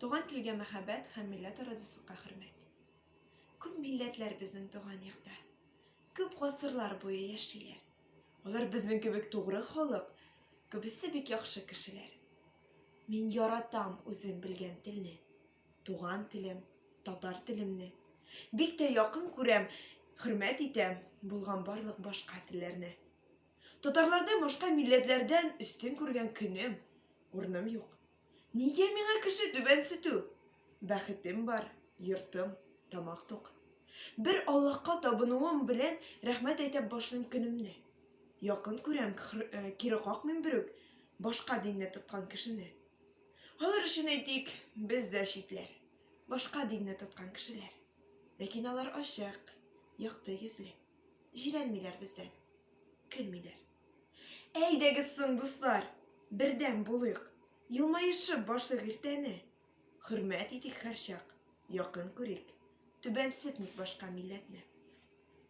Туган телгә мәхәббәт һәм милләтара дуслыкка хөрмәт. Күп милләтләр безнең туган якта. Күп гасырлар буе яшиләр. Алар безнең кебек тугры халык, күбесе бик яхшы кешеләр. Мин яратам үзем белгән телне. Туган телем, татар телемне. Бик тә якын күрәм, хөрмәт итәм булган барлык башка телләрне. Татарларны башка милләтләрдән өстен күргән көнем, урыным юк. Нигә миңа кеше түбәнсетү? Бәхетем бар, йортым, тамак тук. Бер Аллаһка табынуым белән рәхмәт әйтеп башлыйм көнемне. Якын күрәм, э, кире какмыйм берүк башка динне тоткан кешене. Алар өчен әйтик, без дә читләр, башка динне тоткан кешеләр. Ләкин алар ачык, якты йөзле. Җирәнмиләр бездән, көлмиләр. Әйдәгез соң, дуслар, бердәм булыйк, елмаешып башлыйк иртәне. Хөрмәт итик һәрчак, якын күрик, түбәнсетмик башка милләтне.